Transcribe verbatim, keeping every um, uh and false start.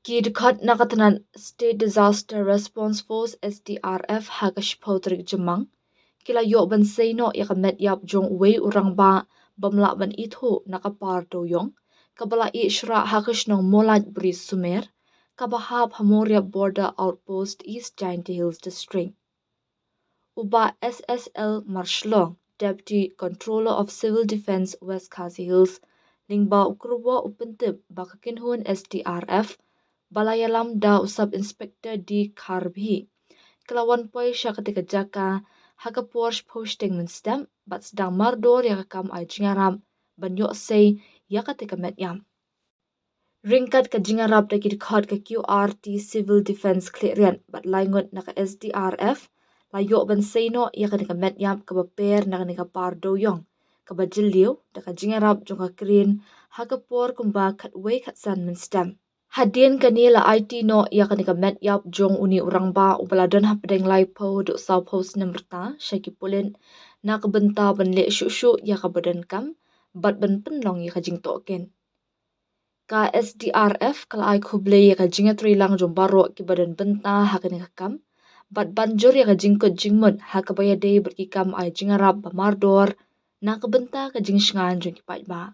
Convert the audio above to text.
Ki dkhot na ka tnat State Disaster Response Force, S D R F, ha ka shiphew tarik Jymmang ki la ïoh ban sei noh ïa ka met ïap jong uwei u rangbah bym lah ban ithuh na ka par dewïong, kaba la ïeh shrah ha ka shnong Mawlait Bri Sumer, kaba hap ha Mawriap Border Outpost, East Jaintia Hills District. U Bah S S L Marshlong, Deputy Controller of Civil Defence, West Khasi Hills, lyngba u kyrwoh u pyntip ba ka kynhun S D R F, ba la ïalam da u Sub Inspector D Kharbhi, ka la wan poi sha katei ka jaka ha ka por shiphew shiteng mynstep bad sdang mardor ïa ka kam ai jingïarap ban ïoh sei ïa katei ka met ïap. Ryngkat ka jingïarap da ki dkhot ka Q R T Civil Defence Khliehriat bad lai ngut na ka S D R F, la ïoh ban sei noh ïa kane ka met ïap kaba per na kane ka par dewïong, kaba jylliew da ka jingïarap jong ka crane ha ka por kumba khatwei khatsan mynstep. Hadien kane la aiti noh ïa kane ka met ïap jong une u rangbah uba la don hapdeng laiphew haduh sawphew snem rta sha ki pulit na ka bynta ban leh shuh shuh ïa kaba donkam bad ban pynlong ïa ka jingtohkit. Ka S D R F ka la ai khublei ïa ka jingïatreilang jong baroh kiba don bynta ha kane ka kam bad ban jur ïa ka jingkut jingmut ha kaba ïadei bad ki kam ai jingïarap ba mardor na ka bynta ka jingshngaiñ jong ki paidbah.